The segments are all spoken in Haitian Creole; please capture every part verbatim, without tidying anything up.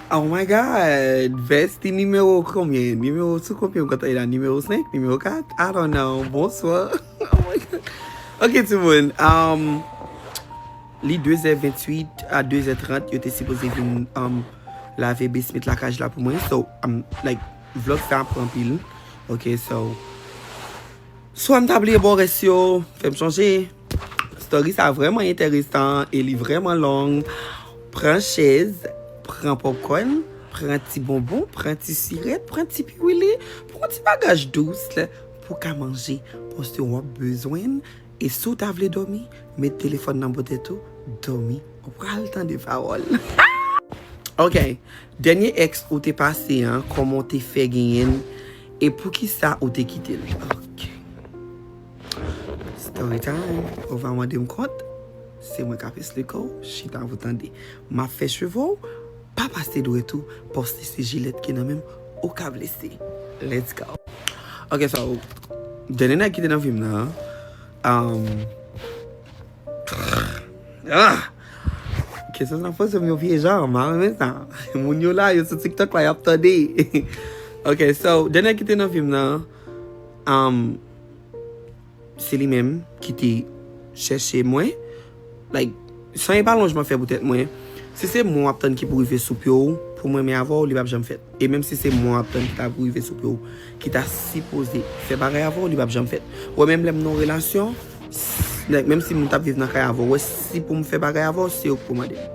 Oh my God, bestie nimewo konbyen? Nimewo sou konbyen m kontan la? Nimewo senk, nimewo kat? I don't know. Bonswa. Oh my God. Ok, timoun. Um, li de zè venntuit a de zè trant, yo te sipoze vin um, lave basement lakaj la pou mwen. So, um, like, vlog sa ap pran pil. Ok, so, swa m ta bliye bò rès yo, fè m chonje. Story sa vrèman enteresan e li vrèman long. Pran chèz, pran popcorn, pran ti bonbon, pran ti sirèt, pran ti piwili, pran ti bagaj dous pou ka manje. Paske w ap bezwen l. E si w ta vle dòmi, met telefòn nan bò tèt ou, dòmi. Ou pral tande pawòl. Ok. Dènye ex ou te pase an, kòman w te fè genyen l? E poukisa ou te kite l? Ok. Story time. Ou va mande m kont. Se mwen k ap esplike w. Chita pou tande. M ap fè cheve w. Pa pase dwèt ou. Paske se jilèt ki nan men m. Ou ka blese. Let's go. Ok, so, dènye nèg ki te nan vi m nan, um, ah! Kesyon sa poze m yon vye jan, m pa renmen sa. Moun yo la, yo sou TikTok la, y ap tande. Ok, so, dènye ki te nan vi m nan, um, se li menm ki te chèche mwen. Like, san epa lonjman fè pou tèt mwen. Si se mwen w ap tann ki pou rive sou pye w, pou mwen men avè w, li p ap janm fèt. E menm si se mwen w ap tann ki ta pou rive sou pye w, ki ta sipoze fè bagay avè w, li p ap janm fèt. Ou wè, menm lè m nan yon relasyon, s- like, menm si moun t ap viv nan kay avè w, ou wè, si pou m fè bagay avè w, se yo k pou mande m.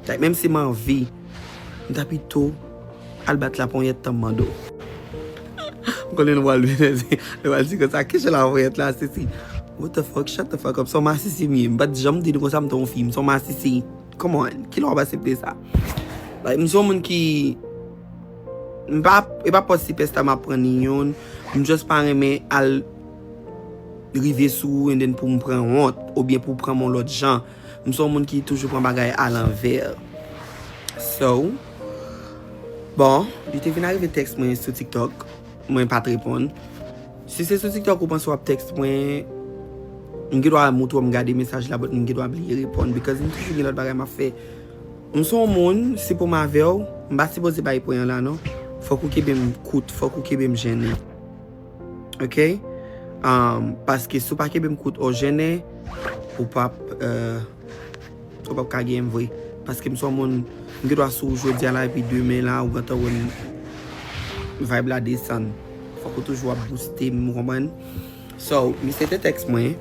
Like, menm si m anvi, m ta pito al bat laponyèt tan m mande w. M konnen nou pral vin, nou pral di konsa, ki jan laponyèt la, sesi. What the fuck, shut the fuck up. Se yon masisi m ye. M pa t janm di nou konsa, m te yon fi. M se yon masisi. Come on, kilè w ap aksepte sa? Like, m se yon moun ki, m pa, e pa pòs si pèsta m ap pran ni youn, m just pa renmen al rive sou ou and then pou m pran wont, oubyen pou w pran m yon lòt jan. M se yon moun ki toujou pran bagay alanvè. So, bon, li te vin arive tèks mwen sou TikTok, mwen pa t reponn. Si se sou TikTok ou panse w ap tèks mwen, m gen dwa moutre w m gade mesaj la, but m gen dwa bliye reponn, because m toujou gen lòt bagay m ap fè. M se yon moun, si pou m avè w, m pa sipoze bay pwen an la non. Fòk ou kenbe m kout, fòk ou kenbe m jennen. Ok? Um, paske si w pa kenbe m kout, ou jennen, ou p ap, euh, ou p ap ka genyen m vre. Paske m se yon moun, m gen dwa sou ou jodi a la, epi demen la, ou gentan wè m vibe la desann. Fòk ou toujou ap booste m, ou konprann? So, misye te tèks mwen,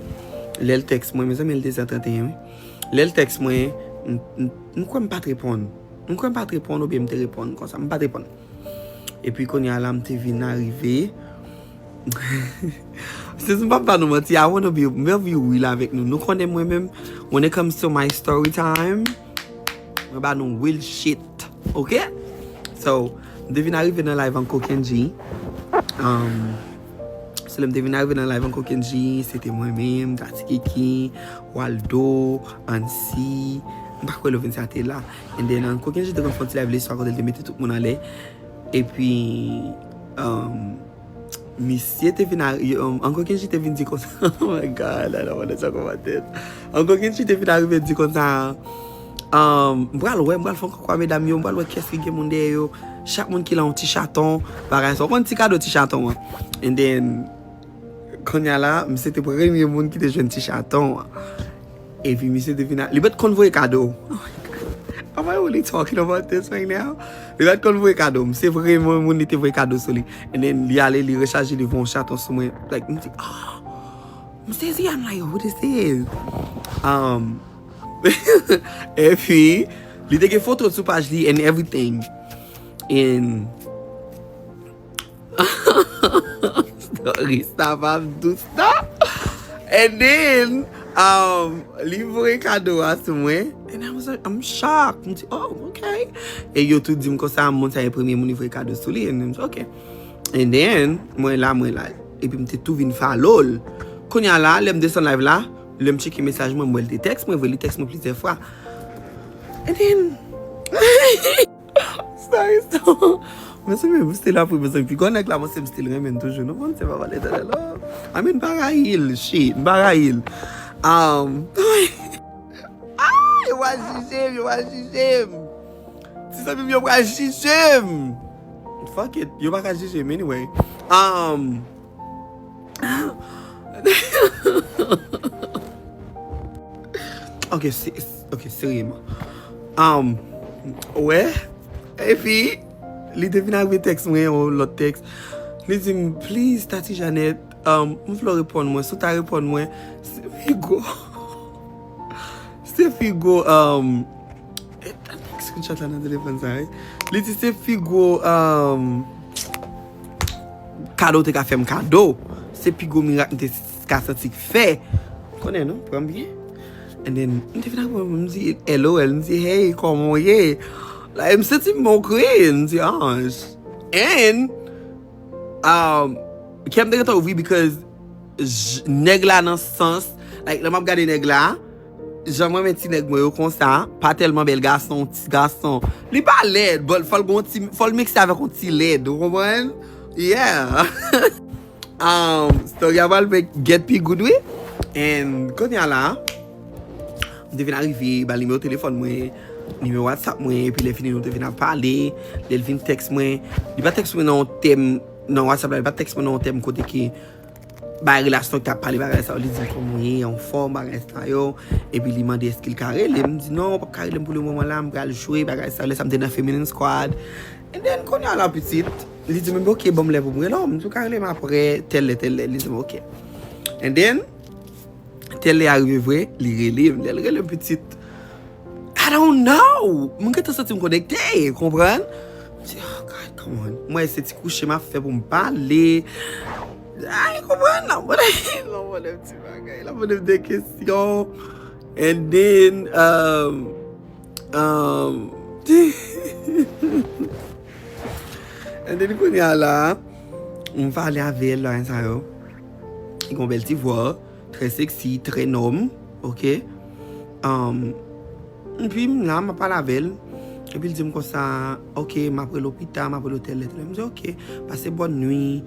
lè l tèks mwen, mezanmi, l de zè trannteyen, wi. Lè l tèks mwen, m, m, m kwè m pa t reponn. M kwè m pa t reponn oubyen m te reponn konsa. M pa t reponn. Epi kounye a la, m te vin arive. Since m p ap ba nou manti, I wanna be, m anvi real avèk nou. Nou konnen mwen menm, when it comes to my story time, mwen ba nou real shit. Ok? So, m te vin arive nan live Uncle Kendji. Um, se lè m te vin arive nan live Uncle Kendji, se te mwen menm, Tati Kiki, Waldo, Ansi, m pa kwè Lovensia te la. And then, Uncle Kendji te konn fè yon ti live leswa kote l te mete tout moun anlè. Epi, um, misye te vin a, um, Uncle Kendji te vin di konsa, oh my God, I don't wanna talk about this. Uncle Kendji te vin arive di konsa, um, m pral wè, m pral fè yon koukou a medam yo, m pral wè kiyès ki gen moun dèyè yo. Chak moun ki la yon ti chaton, bagay sa. Ou konn ti kado ti chaton an. And then, kounye a la, misye te premye moun ki te jwenn ti chaton an. Epi misye te vin a, li pa t konn voye kado. Oh my God. Am I really talking about this right now? Li pa t konn voye kado. Misye premye moun li te voye kado sou li. And then li ale, li rechaje, li voye yon chaton sou mwen. Like, m di, ah, m sezi, I'm like, who this is? Um, epi, li te gen foto sou paj li and everything. And story sa pa dous non. And then, um, li voye kado a sou mwen. And I was like, I'm shocked. M di, oh, ok. E yo tou di m konsa, moun sa e premye moun li voye kado sou li. And then, ok. And then, mwen la, mwen la. Epi m te tou vin follow l. Kounye a la, lè m desann live la, lè m tcheke mesaj mwen, m wè l te tèks mwen, vre li tèks mwen plizyè fwa. And then, Sorry, so. Mezanmi, m still ap ri, mezanmi. Pi gwo nèg la, mwen se m still renmen toujou. Nou konn se papa Letènèl la. I mean, m pa rayi l, shit, m pa rayi l. Um, ah, yo va jije m, yo va jije m. Zanmi m, yo pral jije m. Fuck it, yo pa ka jije m anyway. Um, ok, se- ok, seryeman. Um, wè, epi li te vin avè tèks mwen, yon lòt tèks. Li di m, "Please, Tati Janet, um, m vle w reponn mwen, si w ta reponn mwen, se figo." Se figo, um, screenshot la nan telefòn sa, wi. Li di se pi gwo, um, kado w te ka fè m kado. Se pi gwo mirak m te ka santi k fè. Konnen non, pran m byen. And then, m te vin ak mwen, m di, "L O L," m di, "Hey, kòman w ye?" Like, m santi m bon kri, m di, "Ah." And, um, kè m te gentan ouvri because j- nèg la nan sans, like, lè m ap gade nèg la, jan m renmen ti nèg mwen yo konsa, pa tèlman bèl gason, ti gason. Li pa lèd, but fò l gon ti, fò l mikse avèk yon ti lèd, ou konprann? Yeah. Um, story a pral get pi good, wi. And kounye a la, m te vin arive, ba nimewo telefòn mwen, nimewo WhatsApp mwen, epi lè fini nou te vin ap pale, lè l vin tèks mwen, li pa tèks mwen nan yon tèm, nan WhatsApp la, li pa tèks mwen nan yon tèm kote ke bay relasyon ki t ap pale bagay sa yo, li di m kòman w ye, anfòm, bagay sa yo, epi li mande èske l ka rele m, m di non, w p ap ka rele m pou le moman la, m pral jwe, bagay sa yo, lè sa m te nan Feminine Squad. And then, kounye a la pitit, li di m, "Ok, ban m lè pou m rele w," m di, "Ou ka rele m aprè, tèl lè, tèl lè," li di m, "Ok." And then, tèl lè a rive vre, li rele m, lè l rele m pitit, I don't know. Mwen gentan santi m konekte, konprann? M di, "Oh God, come on." Mwen, se ti kouche m ap fè pou m pale. Ay, konprann? L ap mande, l ap mande m ti bagay, l ap mande m de kesyon. And then, um, um, and then, kounye a la, m pale avè l, la, sa yo. Li gon bèl ti vwa. Trè seksi, trè nòm, ok? Um, epi m la, m ap pale avè l. Epi l di m konsa, "Ok, m ap rele w pita, m ap rele w tèl lè, tèl lè." M di, "Ok, pase bòn nwi."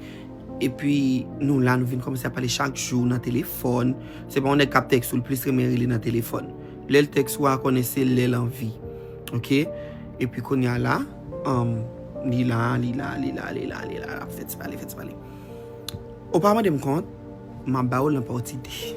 Epi nou la, nou vin kòmanse ap pale chak jou nan telefòn. Se pa yon nèg k ap tèks ou, l plis renmen rele nan telefòn. Lè l tèks ou a, konnen se lè l anvi. Ok? Epi kounye a la, um, li la, li la, li la, li la, li la, l ap fè ti pale, fè ti pale. Ou pa mande m kont, m ap ba ou l nan pati de.